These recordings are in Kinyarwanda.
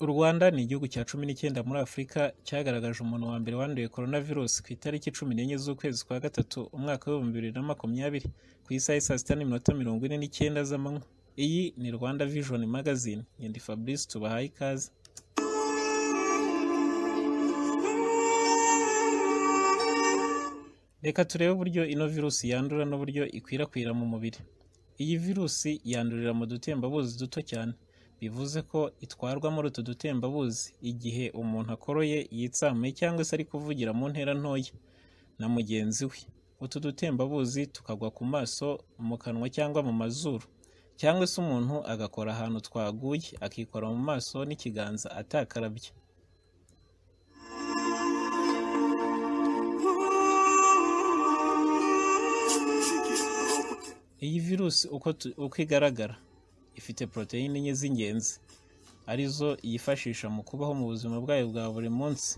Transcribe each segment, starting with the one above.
U Rwanda ni igihugu cya 19 muri Afurika cyagaragaje umuntu wa mbere wanduye coronavirus ku itariki 14 z'ukwezi kwa gatatu umwaka w'2020 ku isaha ya saa 6:49 z'amanywa. Iyi ni Rwanda Vision Magazine, ndi Fabrice tubahaye ikaze. Reka turebe uburyo ino virusi yandura n'uburyo ikwirakwira mu mubiri. Iyi virusi yandurira mu dutembabuzi duto cyane, bivuze ko itwarwa muri utu dutembabuzi igihe umuntu akoroye, yitsamuye cyangwa se ari kuvugira mu ntera ntoya na mugenzi we. Utu dutembabuzi tukagwa ku maso, mu kanwa cyangwa mu mazuru, cyangwa se umuntu agakora ahantu twaguye akikora mu maso n'ikiganza atakarabye. Iyi virusi uko igaragara ifite poroteyine enye z'ingenzi arizo yifashisha mu kubaho mu buzima bwayo bwa buri munsi,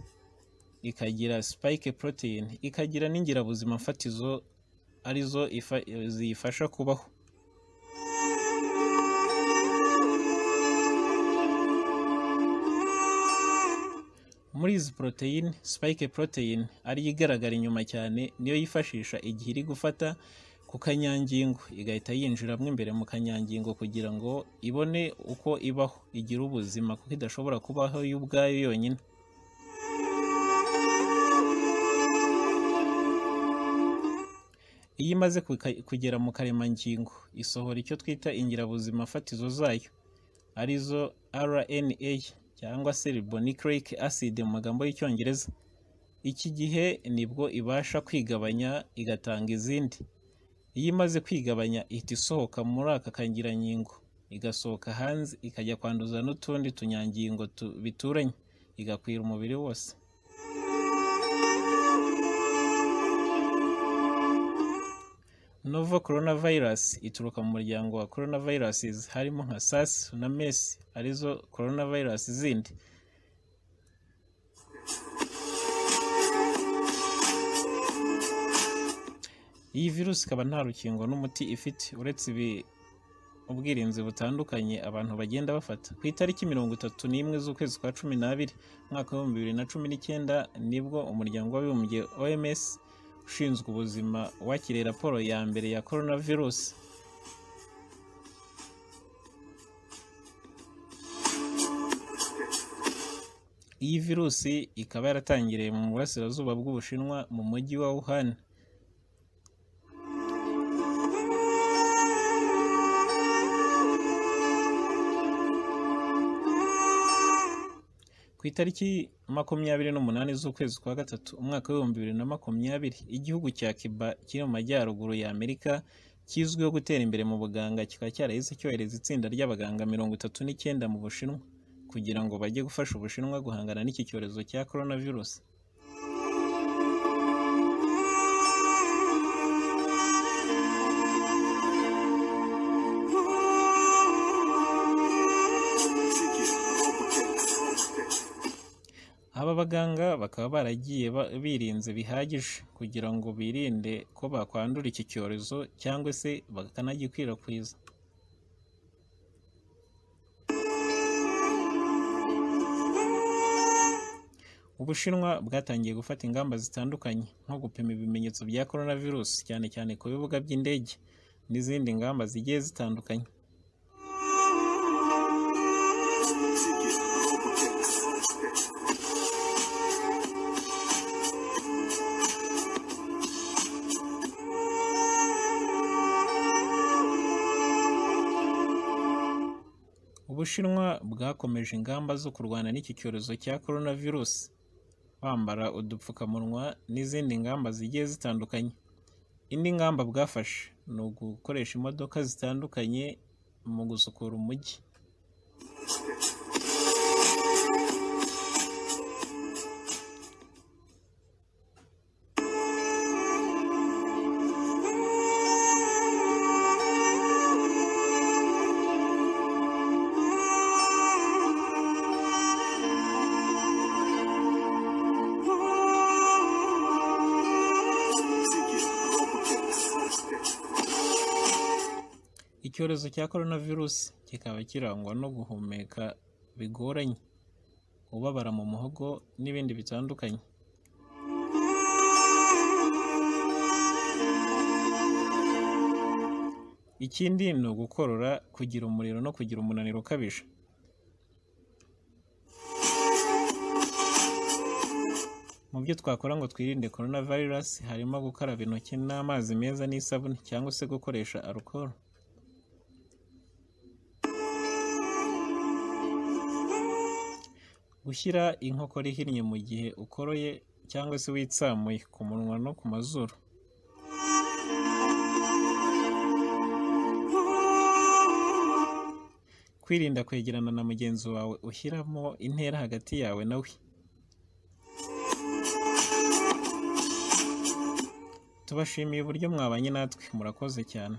ikagira spike protein, ikagira n'ingirabuzima mfatizo arizo ziyifasha kubaho. Muri izi poroteyine, spike protein ariyo igaragara inyuma cyane niyo yifashisha igihe iri gufata ku kanyangingo, igahita yinjiramo imbere mu kanyangingo kugira ngo ibone uko ibaho, igira ubuzima kuko idashobora kubaho yo ubwayo yonyine. Iyo imaze kugera mu karemangingo isohora icyo twita ingirabuzima fatizo zayo arizo RNA cyangwa se ribonucleic acid mu magambo y'Icyongereza. Iki gihe nibwo ibasha kwigabanya igatanga izindi. Iyo imaze kwigabanya ihita isohoka muri aka kangirangingo, igasohoka hanze ikajya kwanduza n'utundi tunyangingo bituranye, igakwira umubiri wose. Novel coronavirus ituruka mu muryango wa coronaviruses harimo nka SARS na MERS arizo coronavirus zindi. Iyi virusi ikaba nta rukingo n'umuti ifite uretse ubwirinzi butandukanye abantu bagenda bafata. Ku itariki 31 z'ukwezi kwa 12 umwaka w'2019 nibwo umuryango w'abibumbye OMS ushinzwe ubuzima wakiriye raporo ya mbere ya coronavirus. Iyi virusi ikaba yaratangiriye mu burasirazuba bw'Ubushinwa mu mujyi wa Wuhan. Ku itariki 28 z'ukwezi kwa gatatu umwaka w'2020 igihugu cya Cuba kiri mu majyaruguru ya Amerika kizwiho gutera imbere mu buganga kikaba cyarahise cyohereza itsinda ry'abaganga 39 mu Bushinwa kugira ngo bajye gufasha Ubushinwa guhangana n'iki cyorezo cya coronavirus. Aba baganga bakaba baragiye birinze bihagije kugira ngo birinde ko bakwandura iki cyorezo cyangwa se bakanagikwirakwiza. Ubushinwa bwatangiye gufata ingamba zitandukanye nko gupima ibimenyetso bya coronavirus cyane cyane ku bibuga by'indege n'izindi ngamba zigiye zitandukanye. Ubushinwa bwakomeje ingamba zo kurwana n'iki cyorezo cya coronavirus, bambara udupfukamunwa n'izindi ngamba zigiye zitandukanye. Indi ngamba bwafashe ni ugukoresha imodoka zitandukanye mu gusukura umujyi. Icyorezo cya coronavirus kikaba kirangwa no guhumeka bigoranye, ubabara mu muhogo n'ibindi bitandukanye. Ikindi ni ugukorora, kugira umuriro no kugira umunaniro ukabije. Mu byo twakora ngo twirinde Corona Virus harimo gukaraba intoki n'amazi meza n'isabune cyangwa se gukoresha alcool. Gushyira inkokora ihinnye mu gihe ukoroye cyangwa se witsamuye ku munwa no ku mazuru. Kwirinda kwegerana na mugenzi wawe ushyiramo intera hagati yawe nawe. Tubashimiye uburyo mwabanye natwe, murakoze cyane.